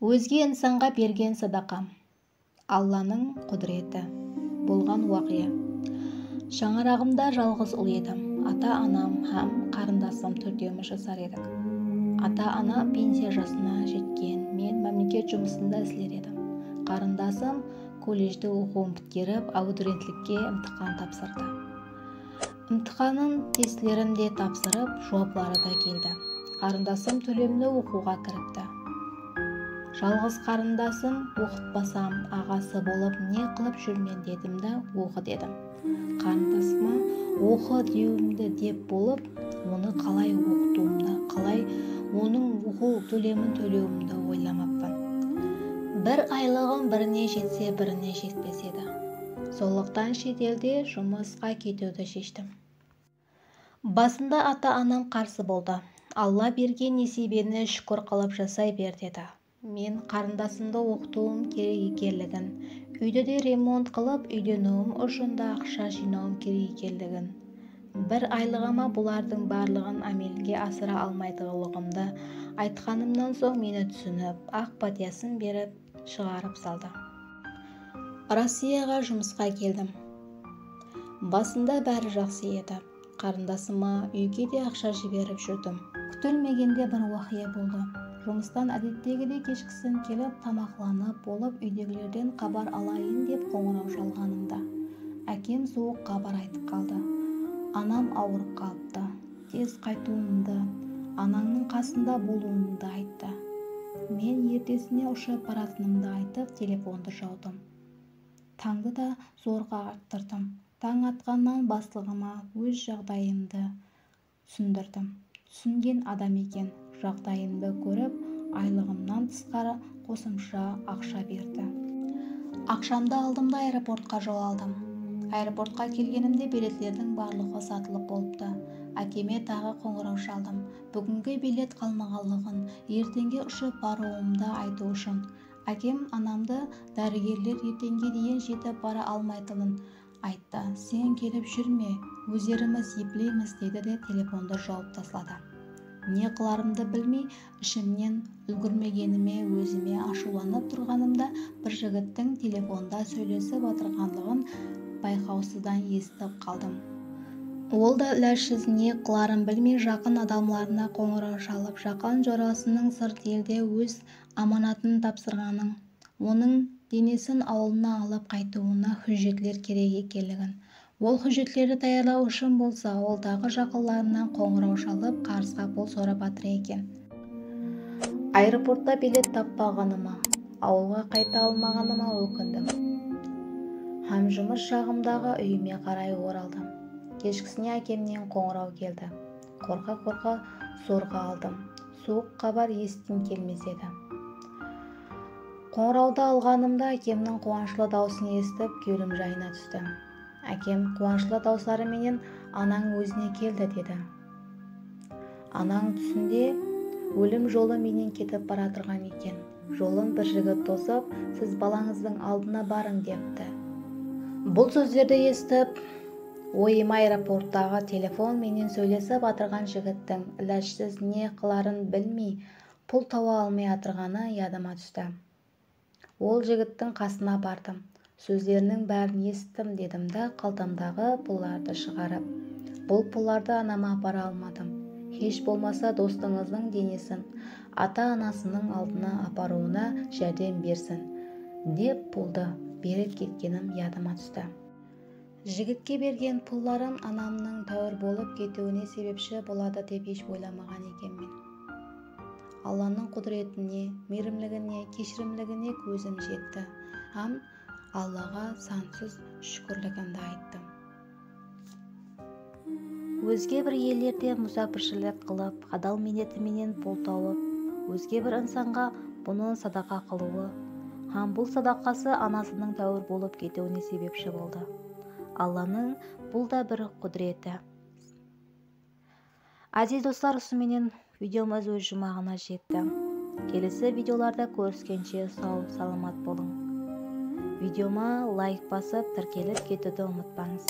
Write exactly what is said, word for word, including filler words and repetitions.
Ózge insanǵa bergen sadaqam. Allanıń qúdireti. Bolǵan waqıya. Shańaraǵımda jalǵız ul edim. Ata-anam hám qarındasım tórtewimiz jasar edik. Ata-ana pensiya jasına jetken, men mámleket jumısında isler edim. Qarındasım kolledjde oqıwın pitkerip, abiturientlikke imtixan tapsırdı. Imtixanın, testlerin de tapsırıp, juwapları da keldi. Qarındasım tólemli oqıwǵa kiripti. Jalǵız qarındasım, oqıtpasam, aǵası bolıp ne qılıp júrmen dedim de, oqı dedim. Qarındasıma oqı dewimdi dep bolıp, onı qalay oqıtıwımdı, qalay onıń oqıw tólemin tólewimdi oylamappan. Bir aylıǵım birine jetse, birine jetpes edi. Sonlıqtan shet elde jumısqa ketiwdi sheshtim. Basında ata-anam qarsı boldı. Alla bergen nesibeni shúkir qılıp jasay ber, dedi. Men qarındasımdı oqıtıwım kerek ekenligin, úydi de remont qılıp úyleniwim ushın da aqsha jıynawım kerek ekenligin, bir aylıǵıma bulardıń barlıǵın ámelge asıra almaytuǵınlıǵımdı aytqanımnan soń meni túsinip, aq pátiyasın berip, shıǵarıp saldı. Rossiyaǵa jumısqa keldim. Basında bári jaqsı edi. Qarındasıma úyge de aqsha jiberip júrdim. Kútilmegende bir waqıya boldı. Jumıstan ádettegidey keshkisin kelip, tamaqlanıp bolıp, úydegilerden xabar alayın dep qońıraw jalǵanımda, ákem suwıq xabar aytıp qaldı. Anam awırıp qalıptı. Tez qaytıwımdı, anańnıń qasında bolıwımdı ayttı. Men ertesine ushıp baratınımdı aytıp, telefondı jawdım. Tańdı da zorǵa attırdım. Tań atqannan baslıǵıma óz jaǵdayımdı túsindirdim. Túsingen adam eken, jaǵdayımdı kórip, aylıǵımnan tısqarı qosımsha aqsha berdi. Aqshamdı aldım da aeroportqa jol aldım. Aeroportqa kelgenimde biletlerdiń barlıǵı satılıp bolıptı. Ákeme taǵı qońıraw shaldım. Búgingi bilet qalmaǵanlıǵın, erteńge ushıp barıwımdı aytıw ushın. Ákem anamdı dárigerler erteńge deyin jetip bara almaytının ayttı. Sen kelip júrme, ózlerimiz epleymiz, dedi de telefondı jawıp tasladı. Ne qılarımdı bilmey, ishimnen úlgirmegenime ózime ashıwlanıp turǵanımda bir jigittiń telefonda sóylesip atırǵanlıǵın bayqawsızdan esitip qaldım. Ol da ilajsız ne qıların bilmey jaqın adamlarına qońıraw shalıp, jaqın jorasınıń sırt elde óz amanatın tapsırǵanın, onıń denesin awılına alıp qaytıwına hújjetler kerek ekenligin, ol hújjetlerdi tayarlaw ushın bolsa awıldaǵı jaqınlarınan qońıraw shalıp, qarızǵa pul sorap atır eken. Aeroportta bilet tappaǵanıma, awılǵa qayta almaǵanıma ókindim. Hám jumıs jaǵımdaǵı úyime qaray oraldım. Keshkisine ákemnen qońıraw keldi. Qorqa-qorqa zorǵa aldım. Suwıq xabar esitkim kelmes edi. Qońırawdı alǵanımda ákemniń quwanıshlı dawısın esitip, kewlim jayına tústi. Ákem quwanıshlı dawısları menen, "Anań ózine keldi", dedi. Anań túsinde ólim jolı menen ketip baratırǵan eken. Jolın bir jigit tosıp, "Siz balańızdıń aldına barıń", depti. Bul sózlerdi esitip, oyıma aeroporttaǵı telefon menen sóylesip atırǵan jigittiń ilajsız ne qıların bilmey, pul tawa almay atırǵanı yadıma tústi. Ol jigittiń qasına bardım. "Sózlerińniń bárin esittim", dedim de, qaltamdaǵı pullardı shıǵarıp, "Bul pullardı anama apara almadım. Hesh bolmasa, dostıńızdıń denesin ata-anasınıń aldına aparıwına járdem bersin", dep puldı berip ketkenim yadıma tústi. Jigitke bergen pullarım anamnıń táwir bolıp ketiwine sebepshi boladı dep hesh oylamaǵan ekenmen. Allanıń qúdiretine, miyrimligine, keshirimligine kózim jetti hám Allaǵa sansız shúkirligimdi ayttım. Ózge bir ellerde musapirshilik qılıp, hadal miyneti menen pul tawıp, ózge bir insanǵa bunı sadaqa qılıwı hám bul sadaqası anasınıń táwir bolıp ketiwine sebepshi boldı. Allanıń bul da bir qúdireti. Áziz doslar, usı menen videomız óz juwmaǵına jetti. Kelesi videolarda kóriskenshe, saw, salamat bolıń. Videoma layk basıp, tirkelip ketiwdi umıtpańız.